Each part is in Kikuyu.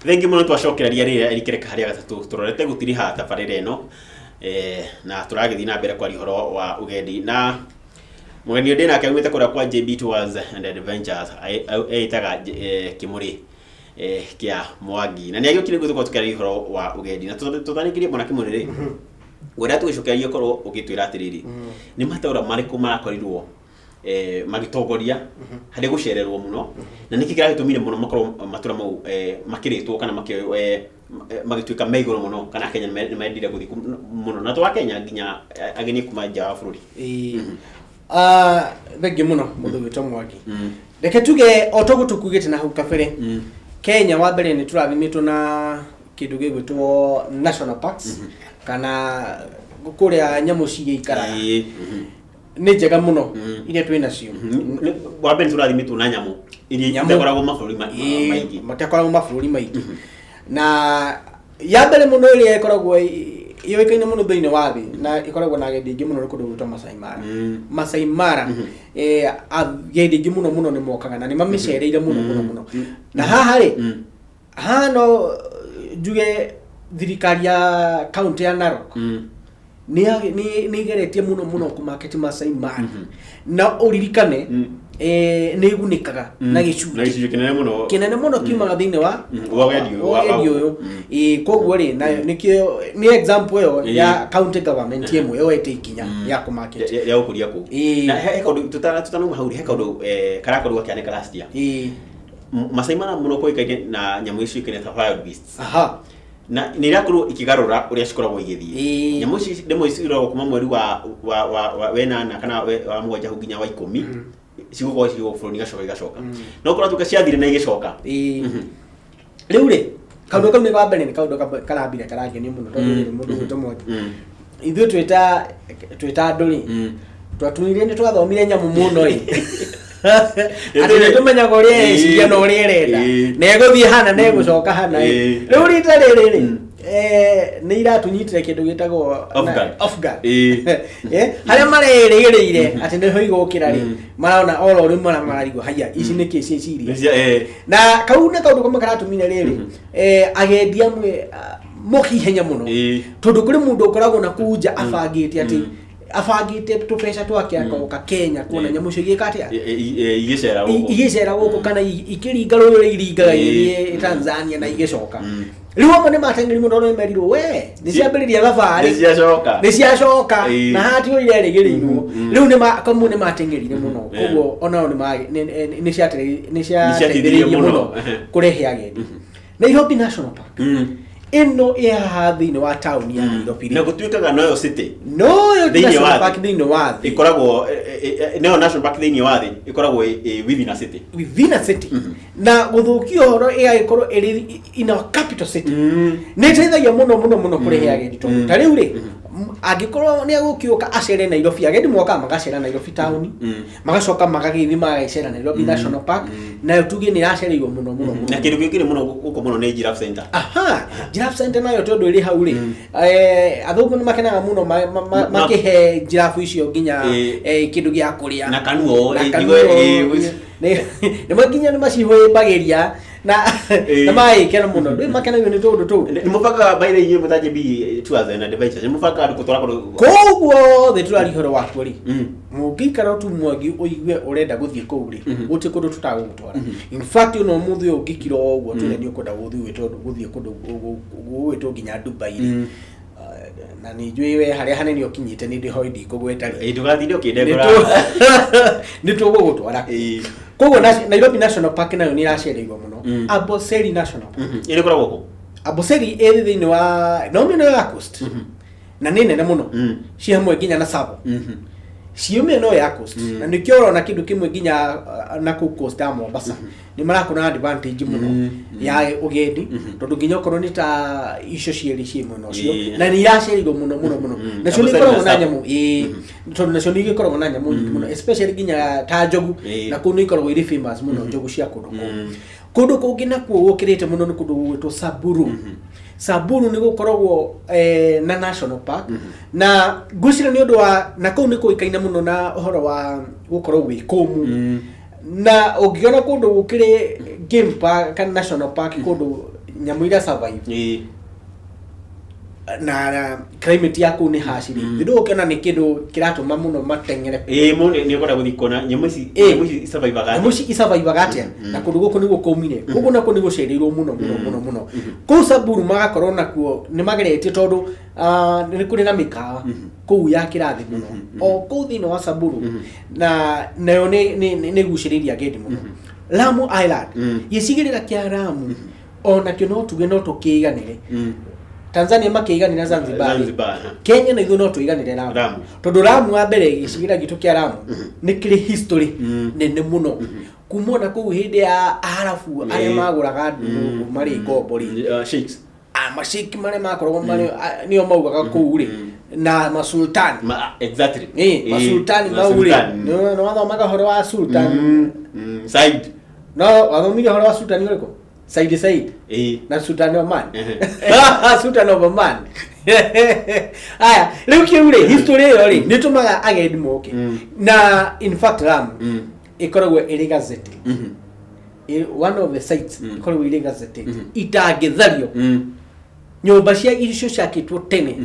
Thengi mũno twacokereria rĩrĩa rĩkereka harĩa gatatũ tũrorete gũtiriha tabarĩra ĩno, na tũragĩthiĩ na mbere kwaria ũhoro wa ũgendi na mũgeni ũyũ ndĩnake aumĩte kũrĩa kwa JB Tours and Adventures, eĩtaga Kĩmũrĩ kĩa Mwangi, na nĩ agĩũkire nĩguo tũkorwo tũkĩaria ũhoro wa ũgendi. Na tũtanĩkĩrie, bwana Kĩmũrĩ rĩ, ngwenda tũgĩcokereria ũkorwo ũgĩtwĩra atĩrĩrĩ, nĩ matũra marĩkũ marakorirwo magĩtongoria harĩ gũcererwo mũno, na nĩkĩ kĩragĩtũmire mũno makorwo matũra mau makĩrĩtwo kana makĩoywo, magĩtuĩka me igũrũ mũno, kana Akenya nĩ mendire gũthiĩ mũno, na to Akenya, nginya ageni kuma nja wa bũrũri? Ĩĩ. Ah, thengiũ mũno mũndũ gwĩtwo Mwangi. Reke tuge o toguo tũkugĩte na hau kabere, Kenya wa mbere nĩ tũrathimĩtwo na kĩndũ gĩgwĩtwo national parks, kana kũrĩa nyamũ cigĩikaraga. Nĩ njega mũno iria twĩ nacio. Wa mbere tũrathimĩtwo na nyamũ iria Nyamũ. itakoragwo mabũrũri maingĩ. Matakoragwo mabũrũri maingĩ, na ya mbere mũno ĩrĩa ĩkoragwo yũĩkaine mũno thĩinĩ wa thĩ na ĩkoragwo na agendi aingĩ mũno nĩ kũndũ gwĩtwo Masai Mara. Masai Mara, agendi aingĩ mũno mũno nĩ mokaga na nĩ mamĩcereire mũno mũno mũno. Na haha rĩ, haha no njuge thirikari ya kaunti ya Narok nĩ ĩgeretie mũno mũno kũmarket Masai Mara, na ũririkane nĩ ĩgunĩkaga na na gĩcunjĩ gĩcunjĩ kĩnene mũno kĩnene mũno kiumaga thĩinĩ wa wa ũgendi ũyũ, wa ũgendi ũyũ. Ĩĩ, koguo rĩ, na nĩkĩo nĩ example ĩyo ya county government ĩmwe yoete ikinya ya kũmarket ya gũkũria kũu. Na he kaũndũ tutanauma hau rĩ, he kaũndũ karakorirwo gakĩhanĩka last year. Masai Mara mũno kũĩkaine na nyamũ ici ciũĩkaine ta wild beasts, na nĩ irakorwo ikĩgarũra ũrĩa cikoragwo igĩthiĩ. Nyamũ ici rĩmwe ciroragwo kuma mweri wa wenana kana wa mũgwanja hau nginya wa 10, cigũkorwo cigũ bũrũri, igacoka igacoka, no kũratuĩka ciathire na igĩcoka. Ĩĩ. Rĩu rĩ, kaũndũ kau nĩ wa mbere, nĩ kaũndũ karambire karangenia mũno, tondũ rĩrĩ mũndũ gwĩtwo Mwangi, ithuĩ twĩta andũ rĩ, twatũire nĩ twathomire nyamũ mũno ĩ, atĩ nĩ tũmenyaga ũrĩa eciria na ũrĩa ĩrenda, na ĩgũthiĩ hana na ĩgũcoka hana ĩ. Rĩu rita rĩrĩ rĩ, nĩ iratũnyitire kĩndũ gĩtagwo Off guard. Off guard. Harĩa marerĩgĩrĩire atĩ nĩho igũkĩra rĩ, marona oro rĩu marigwo, haiya, ici nĩkĩ ciĩciria? Na kau nĩ kaũndũ kamwe karatũmire rĩrĩ, agendi amwe, ah, moke ihenya mũno, tondũ kũrĩ mũndũ ũkoragwo na kũu nja abangĩte atĩ abangĩte tũbeca twake akoka Kenya kuona nyamũ icio igĩka atĩa. Igĩcera gũkũ. Igĩcera gũkũ kana ikĩringa rũĩ ũrĩa iringaga igĩthiĩ Tanzania na igĩcoka. Rĩu amwe nĩ mateng'eri mũno tondũ nĩ merirwo we nĩ ciambĩrĩria thabarĩ. Nĩ ciacoka. Nĩ ciacoka. Na haha ti ũrĩa irerĩgĩrĩirwo. Rĩu nĩ kamwe nĩ mateng'erire mũno. Koguo onao nĩ Nĩ ciateithirie ciateithĩrĩirie mũno. Mũno kũrehe agendi. Nairobi National Park ĩno ĩ haha thĩinĩ wa taũni ya Nairobi Na rĩ, gũtuĩkaga noyo city noyo thĩinĩ national wa thĩ. park thĩinĩ wa thĩ ĩkoragwo nĩyo national park thĩinĩ wa thĩ ĩkoragwo within a city. Within a city, na gũthũkia ũhoro ĩgagĩkorwo ĩrĩ in our capital city, nĩ ĩteithagia mũno mũno mũno kũrehe agendi, tondũ ta rĩu rĩ, angĩkorwo nĩ agũkĩũka acere Nairobi, agendi mokaga magacera Nairobi taũni, magacoka magagĩthiĩ magagĩcera Nairobi National Park, nayo tuge nĩ ĩracereirwo mũno mũno mũno. Na kĩndũ kĩngĩ mũno gũkũ mũno nĩ Giraffe Center. Aha, Giraffe Center nayo tondũ ĩrĩ hau rĩ, athũngũ nĩ makenaga mũno makĩhe giraffe icio nginya kĩndũ gĩa kũrĩa. Na kanuo. Na kanuo. Nĩ nginya nĩ macihũmbagĩria na na magĩkena mũno, ndĩ makenagio nĩ tũndũ tũu. Nĩ mũbangaga by the way mũta JB Tours and Adventures, nĩ mũbangaga andũ gũtwara kũndũ Koguo thĩ tũraria ũhoro wakuo rĩ, mũngĩikara tu Mwangi ũigue ũrenda gũthiĩ kũu rĩ, gũtirĩ kũndũ tũtagũgũtwara. In fact, ona ũmũthĩ ũyũ ũngĩkira o ũguo twĩre nĩ ũkwenda gũthiĩ gwĩtwo gũthiĩ kũndũ gũgwĩtwo nginya Dubai rĩ, na nĩ njũĩ we harĩa hanene ũkinyĩte nĩ ndĩhoi ndikũgweta rĩ. Ndũgatinde ũkĩndengũra. Nĩ tũgũgũtwara. Koguo Nairobi National Park nayo nĩ ĩracereirwo mũno. Amboseli National Park. Ĩrĩ ĩkoragwo kũ? Amboseli ĩrĩ thĩinĩ wa no mĩena ya coast, na nĩ nene mũno, ciĩ hamwe nginya na Tsavo, ciĩ mĩena ĩyo ya coast, na nĩkĩo ũrona kĩndũ kĩmwe nginya na kũu coast ya Mombasa nĩ marakona advantage mũno ya ũgendi, tondũ nginya okorwo nĩ ta icio cierĩ ciĩ mwena ũcio, na nĩ iracereirwo mũno mũno mũno. Nacio nĩ Amboseli ikoragwo na na Tsavo. nyamũ, ĩĩ, tondũ nacio nĩ igĩkoragwo na nyamũ nyingĩ mũno, especially nginya ta njogu. Na kũu nĩ ikoragwo irĩ famous mũno njogu cia kũndũ kũu. Kũndũ kũngĩ nakuo gũkĩrĩte mũno nĩ kũndũ gũgwĩtwo Samburu. Samburu nĩ gũkoragwo na national park, na ngwĩciria nĩ ũndũ wa na kũu nĩ kũĩkaine mũno na ũhoro wa gũkorwo gwĩ kũmũ, na ũngĩona kũndũ gũkĩrĩ game park kana national park kũndũ Nyamũ iria survive na climate ya kũu nĩ harsh rĩ, thĩ ũkĩona nĩ kĩndũ kĩratũma mũno mateng'ere. Ĩĩ, mũndũ nĩ ũkwenda gũthiĩ kuona nyamũ ici. Nyamũ ici isurvivaga Nyamũ ici isurvivaga atĩa na kũndũ gũkũ nĩguo kũmire? Koguo nakuo nĩ gũcereirwo mũno mũno mũno mũno. Kũu Samburu magakorwo nakuo nĩ mageretie tondũ nĩ kũrĩ na mĩkawa kũu ya kĩrathi mũno o kũu thĩinĩ wa Samburu, na nayo nĩ ĩgucĩrĩirie agendi mũno. Lamu Island, gĩcigĩrĩra kĩa Lamu onakĩo no tuge no tũkĩiganĩre. Tanzania makĩiganĩra Zanzibar. Zanzibar. Kenya na ithuĩ no tũiganĩre Lamu. Lamu. Tondũ Lamu wa mbere, gĩcigĩrĩra gitũ kĩa Lamu nĩ kĩrĩ history nene mũno kuma ona kũu hĩndĩ ya Arabu arĩa magũraga andũ marĩ ngombo rĩ. Sheikhs. Maciki marĩa makoragwo marĩ nĩo maugaga kũu rĩ na masultani. Exactly. Masultani mau rĩ. Masultani. Nĩ wathomaga ũhoro wa sultan? Said. No wathomire ũhoro wa sultani ũrĩkũ? Said Said na Sultan Oman. Sultan of Oman. Aya, rĩu kĩu rĩ, history ĩyo rĩ nĩ tũmaga agendi moke. Na in fact Lamu ĩkoragwo ĩrĩ gazetted. One of the sites ĩkoragwo ĩrĩ gazetted, itangĩthario. Nyũmba cia icio ciakĩtwo tene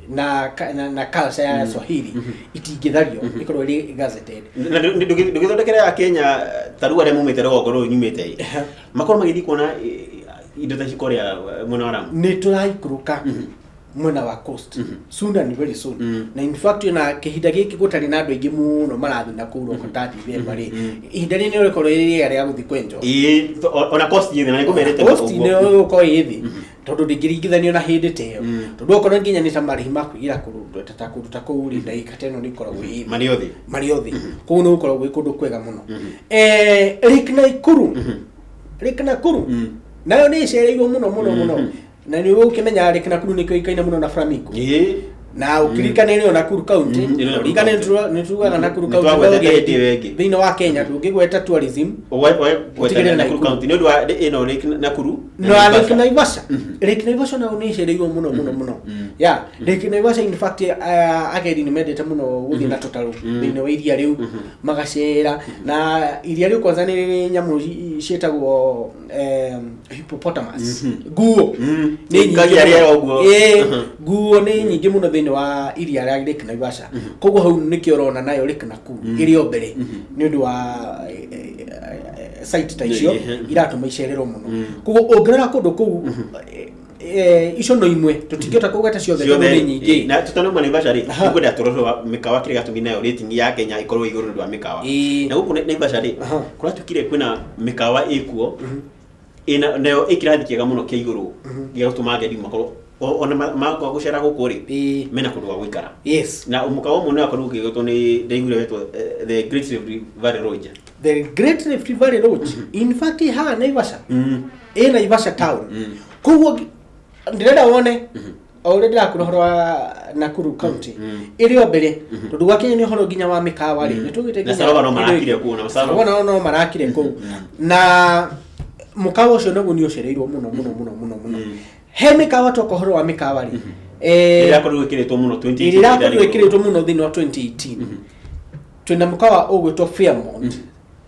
na culture ya Swahili itingĩthario, ĩkoragwo ĩrĩ gazetted. Na ndũgĩthondekere ya Kenya ta rĩu arĩa mumĩte rũgongo rũrũ nyumĩte ĩ, makorwo magĩthiĩ kuona indo ta ici kũrĩa mwena wa Lamu. Nĩ tũraikũrũka mwena wa coast soon and very soon. Na in fact na kĩhinda gĩkĩ gũtarĩ na andũ aingĩ mũno marathiĩ na kũu roko ta December rĩ, ihinda rĩrĩ nĩ rĩkorwo rĩrĩ rĩega rĩa gũthiĩ kwenjo. Ĩĩ, ona cost ĩ thĩ na nĩngũmerĩte. Cost ũguo. nĩ ĩgũkorwo ĩ thĩ tondũ ndĩngĩringithanio na hĩndĩ ta ĩyo, tondũ okorwo nginya nĩ ta marĩhi ma kũingĩra kũndũ ta kũndũ ta kũu rĩ, ndagĩka ta ĩno nĩ ĩkoragwo ĩ thĩ. Marĩ othe. Marĩ othe. Kũu nĩ gũkoragwo gwĩ kũndũ kwega mũno. Lake Nakuru, Lake Nakuru nayo nĩ ĩcereirwo mũno mũno mũno, na nĩ ũgũkĩmenya Lake Nakuru nĩ kĩũĩkaine mũno na flamingo. Na ũkĩririkane ĩrĩ o Nakuru County. Ĩrĩ Nakuru Ũririkane County. nĩ tugaga Nakuru Nĩ County twagwetete no hĩndĩ ĩyo ĩngĩ. Thĩinĩ wa Kenya ndũngĩgweta tourism Ũtigĩrĩre ũtigĩrĩre Nakuru Nakuru. County nĩ ũndũ wa ĩno Lake Nakuru na Lake Naivasha. Lake Naivasha nayo nĩ ĩcereirwo mũno mũno mũno. Yeah, Lake Naivasha in fact agendi nĩ mendete mũno gũthiĩ na tũtarũ thĩinĩ wa iria rĩu magacera, na iria rĩu kwanza nĩ rĩrĩ nyamũ ciĩtagwo hippopotamus, nguo nĩ nyingĩ Ikagia mũno. rĩera ũguo. Ĩĩ, nguo nĩ nyingĩ mũno thĩinĩ wa iria rĩa Lake Naivasha. Koguo hau nĩkĩo ũrona nayo Lake Nakuru ĩrĩ o mbere nĩ ũndũ wa site ta icio iratũma icererwo mũno. Koguo ũngĩrora kũndũ kũu, icio no imwe, tũtingĩhota kũgweta ciothe tondũ nĩ nyingĩ. Na tutanauma Naivasha rĩ, nĩngwenda tũrore wa mĩkawa kĩrĩa gĩatũmire nayo rating ya Kenya ĩkorwo ĩgũrũ nĩ ũndũ wa mĩkawa. Na gũkũ Naivasha rĩ, kũratuĩkire kwĩna mĩkawa ĩkuo ĩna nayo ĩ kĩrathi kĩega mũno kĩa igũrũ gĩa gũtũma agendi makorwo ona magoka gũcera gũkũ rĩ, mena kũndũ gwa gũikara. Na mũkawa ũmwe nĩ wakorirwo ũkĩgwetwo, nĩ ndaiguire wetwo the Great Rift Valley Lodge. The Great Rift Valley Lodge in fact haha Naivasha, ĩ Naivasha town. Koguo ndĩrenda wone o ũrĩa ndĩrakũra ũhoro wa Nakuru County ĩrĩ o mbere, tondũ gwakinya nĩ ũhoro nginya wa mĩkawa rĩ, nĩ tugĩte. Na Sarova no marakire kũu, na Sarova. Sarova nao no marakire kũu, na mũkawa ũcio naguo nĩ ũcereirwo mũno mũno mũno mũno mũno. He mĩkawa, toka ũhoro wa mĩkawa rĩ, ĩrĩa ĩrakorirwo ĩkĩrĩtwo mũno 2018. Ĩrĩa ĩrakorirwo ĩkĩrĩtwo mũno thĩinĩ wa 2018, twĩna mũkawa ũgwĩtwo Fairmont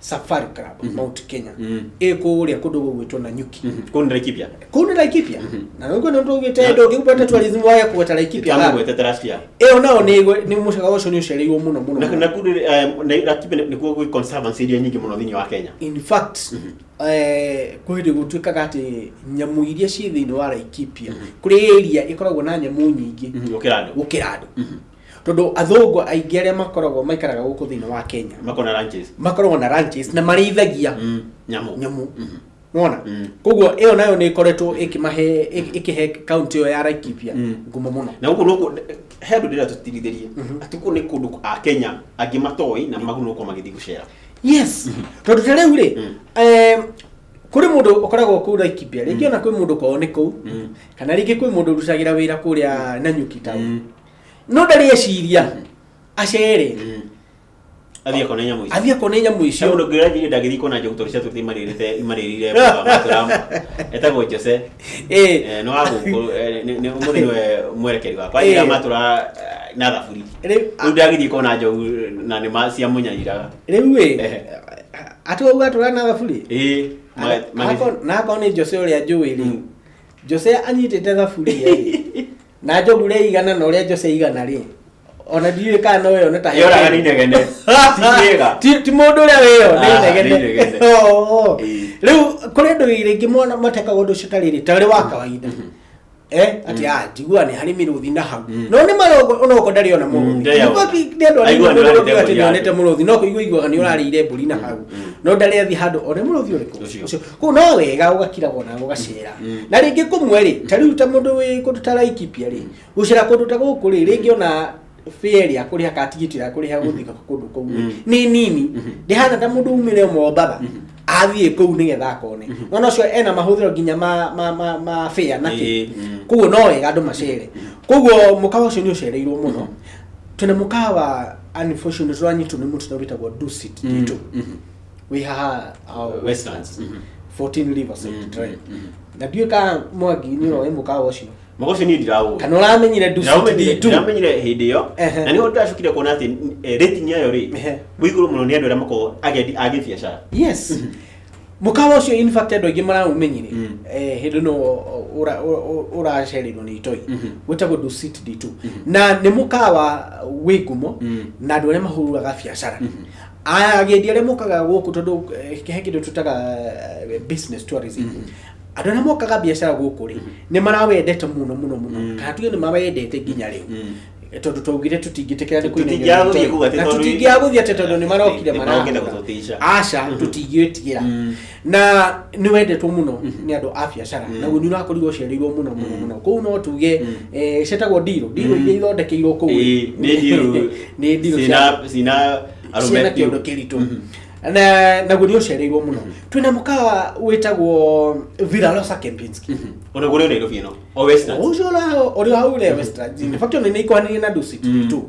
Safari Club Mount Kenya, ĩ kũrĩa kũndũ gũgwĩtwo Nanyuki. Kũu nĩ Laikipia. Kũu nĩ Laikipia, na nĩguo nĩ tũgĩte ndũngĩgweta tourism wage kũgweta Laikipia haha. Twamũgwetete last year. Ĩyo nayo nĩ mũcaga ũcio nĩ ũcereirwo mũno mũno Na mũno. Nakuru, na Laikipia nĩkuo gwĩ conservancy iria nyingĩ mũno thĩinĩ wa Kenya. In fact kwĩ hĩndĩ gũtuĩkaga atĩ nyamũ iria ciĩ thĩinĩ wa Laikipia, kũrĩ area ĩkoragwo na nyamũ nyingĩ gũkĩra andũ. Gũkĩra andũ, tondũ athũngũ aingĩ arĩa makoragwo maikaraga gũkũ thĩinĩ wa Kenya makona ranches. Makoragwo na ranches na marĩithagia nyamũ. Nyamũ nona. Koguo ĩyo nayo nĩ ĩkoretwo ĩkĩmahe ĩkĩhe kaunti ĩyo ya Laikipia ngumo mũno. Na gũkũ nũkũ he andũ ndĩrenda tũtirithĩrie atĩ gũkũ nĩ kũndũ a Kenya angĩ matoĩ na magũ nũkũ magĩthiĩ gũcera. Yes, tondũ ta rĩu rĩ, kũrĩ mũndũ ũkoragwo kũu Laikipia, rĩngĩ ona kwĩ mũndũ kwao nĩ kũu, kana rĩngĩ kwĩ mũndũ ũrutagĩra wĩra kũrĩa Nanyuki town, no ndarĩ eciria acere athiĩ akone nyamũ ici. Athiĩ akone nyamũ He icio. mũndũ ngĩra ndangĩthiĩ kuona njogu tondũ ciatũrĩte imarĩrĩire matũra, etagwo Jose. Nĩ wa gũkũ, nĩ ũmũthĩ nĩwe mwerekeri wakwa. Anjĩra matũra na thaburi. Rĩu ndangĩthiĩ kuona njogu na nĩ ma ciamũnyariraga. Rĩu ĩ atĩ wauga atũra na thaburi. Ĩĩ. Na akorwo nĩ Jose ũrĩa njũĩ rĩ. Jose anyitĩte thaburia rĩ na njogure igana na ũrĩa Jose igana rĩ, ona ndiũĩ kana no yone ta Yoraga nĩ inegene. Ti kĩega. Ti mũndũ ũrĩa wĩyo nĩ Ah, inegene. nĩ inegene. Oo. Ĩĩ. Rĩu kũrĩ andũ rĩngĩ mona matekaga ũndũ ũcio ta rĩrĩ tarĩ wa kawaida, atĩ njigua nĩ harĩ mĩrũthi na hau, no nĩ marongo onokorwo ndarĩ ona mũrũthi. Ndarĩ ona. Nĩ andũ arĩa Aigua nĩ mũndũ ũrarĩte atĩ mbũri nĩonete yake. mũrũthi, no kũigua iguaga nĩ ũrarĩire mbũri na hau, no ndarĩ athiĩ handũ one mũrũthi ũrĩkũ. Ũcio. Ũcio. Kũu no wega ũgakiragwo na ũgacera. Na rĩngĩ kũmwe rĩ, ta rĩu ta mũndũ wĩ kũndũ ta Laikipia rĩ, gũcera kũndũ ta gũkũ rĩ, rĩngĩ ona fare ya kũrĩha kana tigiti ya kũrĩha gũthiĩ kũndũ kũu rĩ, nĩ nini, ndĩhana ta mũndũ umĩre Mombatha athiĩ kũu nĩgetha akone mwana ũcio ena mahũthĩro nginya ma fare na kĩ. Koguo no wega andũ macere. Koguo mũkawa ũcio nĩ ũcereirwo mũno. Twĩna mũkawa, unfortunately tũranyitwo nĩ mũtino, wĩtagwo Dusit D2, wĩ haha Westlands. 14 Riverside Drive. Na ndiũĩ kana Mwangi nĩ ũroĩ mũkawa ũcio Mwaka ũcio niĩ ndiraũĩ. kana ũramenyire Dusit Ndĩramenyire D2. Ndĩramenyire hĩndĩ ĩyo. Na nĩho ndĩracokire kuona atĩ rating yayo rĩ wĩ igũrũ mũno nĩ andũ arĩa makoragwo agendi a gĩbiacara. Yes, mũkawa ũcio in fact andũ aingĩ maraũmenyire hĩndĩ no ũracereirwo nĩ itoi, wĩtagwo Dusit D2, na nĩ mũkawa wĩ ngumo na andũ arĩa mahũraga biacara, agendi arĩa mokaga gũkũ, tondũ he kĩndũ tũtaga business tourism. Andũ arĩa mokaga biacara gũkũ rĩ, nĩ marawendete mũno mũno mũno, kana tuge nĩ mawendete nginya rĩu, tondũ twaugire tũtingĩtĩkĩra nĩ kũinainio Tũtingĩaga nĩ gũthiĩ itoi. kũu atĩ Na tondũ- tũtingĩaga gũthiĩ atĩ tondũ nĩ marokire Nĩ marokire marahũra. gũtũtĩca. Aca, tũtingĩĩtigĩra. Na nĩ wendetwo mũno nĩ andũ a biacara, naguo nĩ ũrakorirwo ũcereirwo mũno mũno mũno kũu. No tuge ciĩtagwo ndirũ, ndirũ iria ithondekeirwo kũu. Ĩĩ, nĩ ndirũ. Nĩ ndirũ cina arũme ciĩna biũ. kĩondo kĩritũ, na naguo nĩ ũcereirwo mũno. Twĩna mũkawa wĩtagwo Villa Rosa Kempinski. Ona kũrĩ Nairobi ĩno o Westlands. Ũcio ũrĩ hau ũrĩa Westlands, in fact ona nĩ ikuhanĩrĩrie na Dusit D2.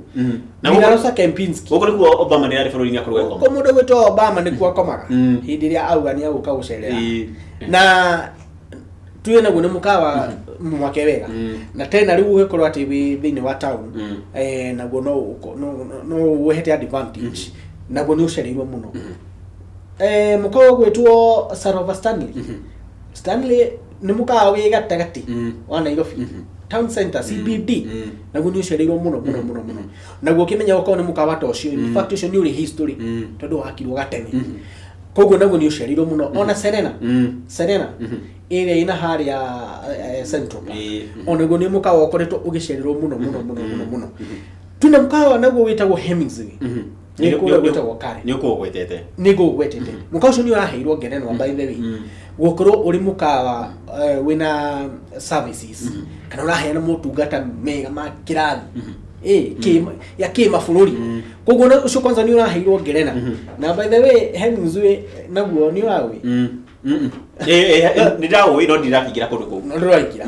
Na Villa Rosa Kempinski. Gũkũ nĩkuo Obama nĩ arĩ bũrũri-inĩ akorwo Gũkũ ekoma. mũndũ gwĩtwo Obama nĩkuo akomaga hĩndĩ ĩrĩa auga nĩ agũka gũcerera. Na tuge naguo nĩ mũkawa mwake wega, na tena rĩu ũgĩkorwo atĩ wĩ thĩinĩ wa town, naguo no ũhete advantage, naguo nĩ ũcereirwo mũno. Mũkawa ũgwĩtwo Sarova Stanley. Stanley nĩ mũkawa wĩ gatagatĩ wa Nairobi town center, CBD, naguo nĩ ũcereirwo mũno mũno mũno mũno. Naguo ũkĩmenya gũkorwo nĩ mũkawa ta ũcio, in fact ũcio nĩ ũrĩ history tondũ wakirwo gatene, koguo naguo nĩ ũcereirwo mũno. Ona Serena, Serena ĩrĩa ĩna harĩa Central Park, onaguo nĩ mũkawa ũkoretwo ũgĩcererwo mũno mũno mũno mũno mũno. Twĩna mũkawa naguo wĩtagwo Hemingway, nĩ kũrĩa gwĩtagwo Karen. Nĩ ũkũgwetete. Nĩ ngũgwetete. Mũkawa ũcio nĩ ũraheirwo ngerenwa, by the way, gũkorwo ũrĩ mũkawa wĩna services kana ũraheana motungata mega ma kĩrathi ya kĩmabũrũri. Koguo ũcio kwanza nĩ ũraheirwo ngerena. Na by the way, Hemingway naguo nĩ ũraũĩ? Nĩ ndaũĩ no ndirakĩingĩra kũndũ kũu. No ndũraingĩra?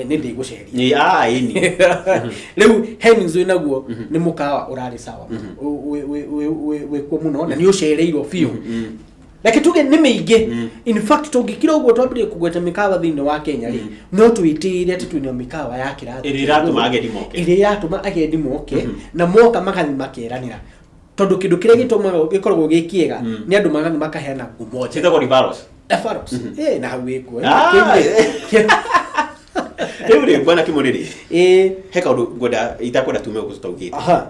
Nĩ ndĩgũceria. Nĩ ĩni. Rĩu Hemingway naguo nĩ mũkawa ũrarĩ sawa, wĩkuo mũno na nĩ ũcereirwo biũ. Reke tuge nĩ mĩingĩ. In fact tũngĩkira ũguo twambĩrĩrie kũgweta mĩkawa thĩinĩ wa Kenya rĩ, no twĩtĩĩre atĩ twĩna mĩkawa ya kĩrathi Ĩrĩa ĩratũma agendi moke. Ĩrĩa ĩratũma agendi moke, na moka magathiĩ makeranĩra, tondũ kĩndũ kĩrĩa gĩtũmaga gĩkoragwo gĩ kĩega nĩ andũ magathiĩ makaheana ngumo njega. Ciĩtagwo referrals. Referrals. Na hau wĩkuo. Rĩu rĩ, bwana Kĩmũrĩrĩ, he kaũndũ ngwenda itakwenda tume gũkũ tũtaugĩte,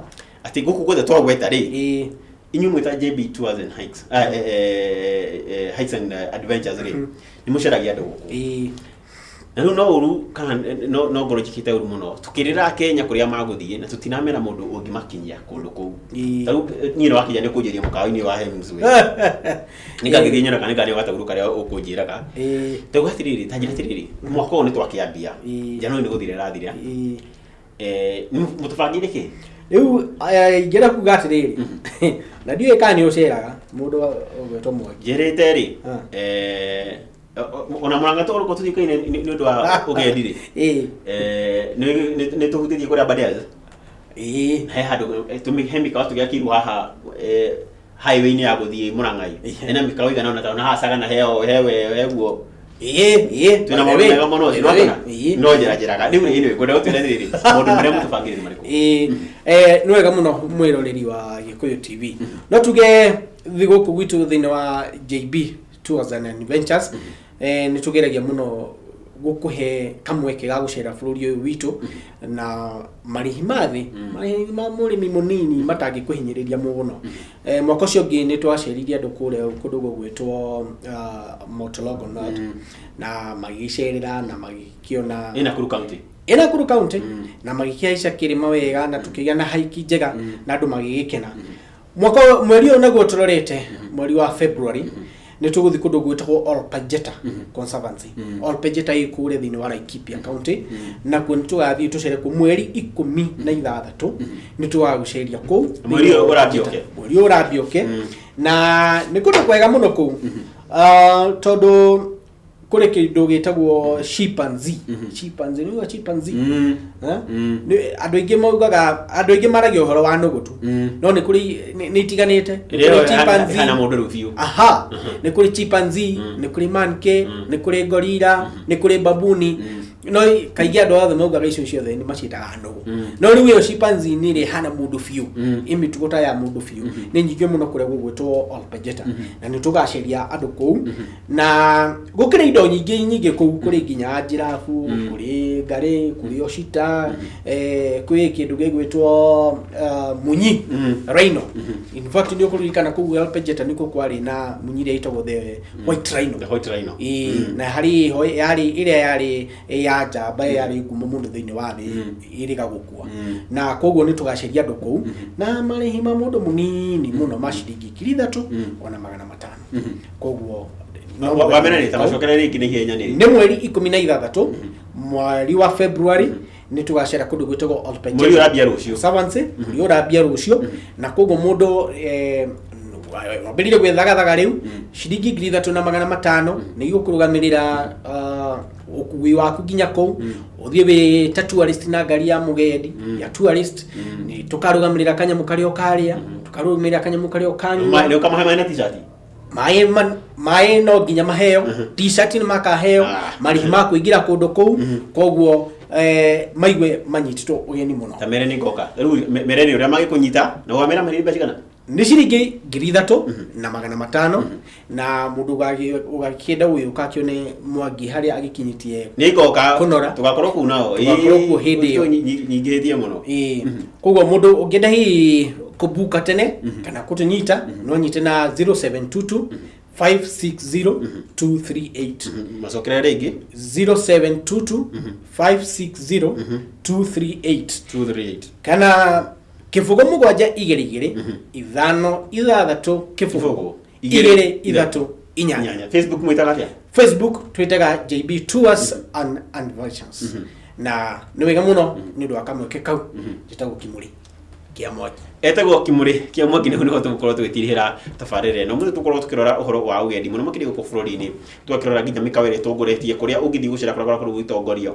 atĩ gũkũ guothe twagweta rĩ, inyuĩ mwĩta JB Tours and Hikes, Hikes and Adventures rĩ, nĩ mũceragia andũ gũkũ. Na rĩu no ũru kana no ngorwo njĩkĩte ũru mũno tũkĩrĩra Kenya kũrĩa magũthiĩ na tũtinamera mũndũ ũngĩmakinyia kũndũ kũu. Ta rĩu niĩ nĩ wakinya nĩ ũkũnjĩria mũkawa-inĩ wa Hemingway, nĩngagĩthiĩ nyona kana nĩngarĩa gatagũrũ karĩa ũkũnjĩraga. Tauga atĩrĩrĩ, ta njĩra atĩrĩrĩ, mwaka ũyũ nĩ twakĩambia, January nĩ gũthira ĩrathira. Mũtũbangĩire kĩ? Rĩu ingĩenda kuga atĩrĩrĩ, na ndiũĩ kana nĩ ũceraga, mũndũ ũgwĩtwo Mwangi. Njĩrĩte rĩ, ona Mũrang'a tũgũrũko tũthiũkaine nĩ ũndũ wa ũgendi rĩ, nĩ tũhutĩtie kũrĩa Aberdares. He handũ he mĩkawa tũgĩakĩirwo haha highway-inĩ ya gũthiĩ Mũrang'a. Hena mĩkawa igana ũna, tondũ haha Sagana heo hewe heguo. Ĩĩ ĩĩ Twĩna maũndũ mega mũno ũcio nĩwakĩona? No njĩra njĩraga rĩu rĩ, anyway, ngwenda gũtwĩra rĩrĩ, maũndũ marĩa mũtũbangĩire nĩ marĩkũ? Ĩĩ, nĩ wega mũno mwĩroreri wa Gĩkũyũ TV. No tuge thĩ gũkũ gwitũ thĩinĩ wa JB Tours and Adventures, nĩ tũgeragia mũno. Gũkũhe kamweke ga gũcera bũrũri ũyũ witũ na marĩhi ma thĩ, marĩhi ma mũrĩmi mũnini matangĩkũhinyĩrĩria mũno. Mwaka ũcio ũngĩ nĩ twaceririe andũ kũrĩa kũndũ gũgwĩtwo Mount Longonot, na magĩgĩcerera na magĩkĩona Ĩ Nakuru County. Ĩ Nakuru County, na magĩkĩhaica kĩrĩma wega na tũkĩgĩa na haiki njega na andũ magĩgĩkena. Mwaka mweri ũyũ naguo tũrorete, mweri wa February, nĩ tũgũthiĩ kũndũ gwĩtagwo Olpajeta Conservancy. Olpajeta ĩ kũrĩa thĩinĩ wa Laikipia County, nakuo nĩ tũgathiĩ tũcere kuo mweri 16, nĩ tũgagũceria kũu. Mweri ũyũ ũrambia ũke. Mweri ũyũ ũrambia ũke, na nĩ kũndũ kwega mũno kũu. Ah, tondũ kũrĩ kĩndũ gĩtagwo chimpanzee. Chimpanzee, nĩ chimpanzee. Eh? Andũ aingĩ maugaga, andũ aingĩ maragia ũhoro wa nũgũ tu, no nĩ kũrĩ nĩ itiganĩte. Nĩ Ĩrĩa kũrĩ chimpanzee. Hana mũndũ rĩu biũ. Aha, nĩ kũrĩ chimpanzee, nĩ kũrĩ monkey, nĩ kũrĩ gorilla, nĩ kũrĩ babuni, no kaingĩ andũ othe maugaga icio ciothe nĩ maciĩtaga nũgũ, no rĩu ĩyo chimpanzee nĩ ĩrĩa ĩhana mũndũ biũ, ĩ mĩtugo ta ya mũndũ biũ, nĩ nyingĩ mũno kũrĩa gũgwĩtwo Olpejeta, na nĩ tũgaceria andũ kũu, na gũkĩrĩ indo nyingĩ nyingĩ kũu, kũrĩ nginya njirabu, kũrĩ ngarĩ, kũrĩ ocita, kwĩ kĩndũ gĩgwĩtwo munyi, rhino. In fact, nĩ ũkũririkana kũu Olpejeta nĩkuo kwarĩ na munyi ĩrĩa ĩtagwo the white rhino. The white rhino. Ĩĩ, na harĩ ho yarĩ ĩrĩa yarĩ ya njamba yarĩ ngumo mũno thĩinĩ wa thĩ ĩrĩga gũkua, na koguo nĩ tũgaceria andũ kũu na marĩhi ma mũndũ mũnini mũno ma ciringi 3500. Koguo Wamena nĩ ta macokere rĩngĩ nĩ ihenya nĩ Nĩ mweri 16 mweri wa February nĩ tũgacera kũndũ gwĩtagwo Olpejeta Mweri ũrambia rũciũ. Conservancy, mweri ũrambia rũciũ, na koguo mũndũ wambĩrĩrie gwĩthagathaga rĩu. Ciringi 3500 nĩ igũkũrũgamĩrĩra ũkui waku nginya kũu, ũthiĩ wĩ ta tourist na ngari ya mũgendi ya tourist. Nĩ tũkarũgamĩrĩra kanyamũ karĩa ũkarĩa, tũkarũgamĩrĩra kanyamũ karĩa ũkanyua. Nĩ ũkamahe maĩ na t-shirt. Maĩ no nginya maheo, T-shirt nĩ makaheo, marĩhi ma kũingĩra kũndũ kũu, koguo maigue manyitĩtwo ũgeni mũno. Ta mere nĩ ngoka rĩu, mere nĩ ũrĩa magĩkũnyita na wamera marĩ mbeca cigana? Nĩ ciringi 3500, na mũndũ ũgakĩenda gũgĩũka akĩone Mwangi harĩa agĩkinyĩtie Nĩ ngoka. Kũnora. Tũgakorwo kũu nao. Tũgakorwo kuo hĩndĩ ĩyo. Nyingĩhĩtie mũno. Ĩĩ. Koguo mũndũ ũngĩenda hihi kũbuka tene kana kũtũnyita, no nyite na 0722 560 238. Macokere rĩngĩ. 0722 560 238. 238. Kana 0 7 2 2 5 6 0 0 2 6 8. 8. Facebook mwĩtaga atĩa? Facebook twĩtaga JB Tours and Adventures, na nĩ wega mũno nĩ ũndũ wa kamweke kau. Njĩtagwo Kimuri kĩa Mwangi. Etagwo Kimuri kĩa Mwangi. Nĩho tũgũkorwo tũgĩtirihĩra tabarĩra ĩno mũthĩ, tũkorwo tũkĩrora ũhoro wa ũgendi mũno makĩria gũkũ bũrũri-inĩ, tũgakĩrora nginya mĩkawa ĩrĩa ĩtongoretie kũrĩa ũngĩthiĩ gũcera kũrĩa kũrakorwo gũgĩtongorio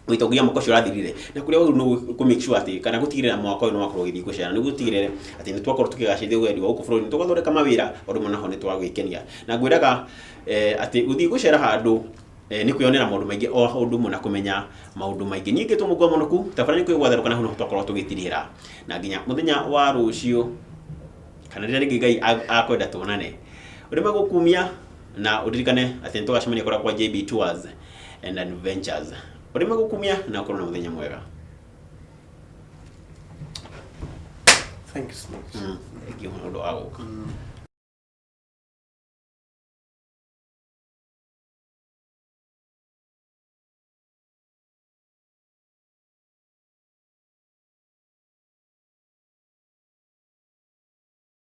gũgĩtongoria mwaka ũcio ũrathirire, na kũrĩa wagĩrĩirwo nĩ kũ make sure atĩ kana gũtigĩrĩra mwaka ũyũ nĩ wakorwo ũgĩthiĩ gũcera, nĩguo ũtigĩrĩre atĩ nĩ twakorwo tũkĩgacĩrithia ũgendi wa gũkũ bũrũri-inĩ, tũgathondeka mawĩra o ũndũ ũmwe naho nĩ twagwĩkenia. Na ngwĩraga atĩ gũthiĩ gũcera handũ nĩ kwĩyonera maũndũ maingĩ o ũndũ ũmwe na kũmenya maũndũ maingĩ. Niĩ ngĩtwo Mũkua Mũnũku, tabarĩra nĩ kwĩ gwatherũka, na hau nĩho twakorwo tũgĩtirihĩra, na nginya mũthenya wa rũciũ kana rĩrĩa rĩngĩ Ngai akwenda tuonane, ũrĩme gũkumia na ũririkane atĩ nĩ tũgacemania kũrĩa kwa JB Tours and Adventures. Ũrĩme gũkumia na ũkorwo na mũthenya mwega. Thank you so much. Thank you nĩ ũndũ wa gũka.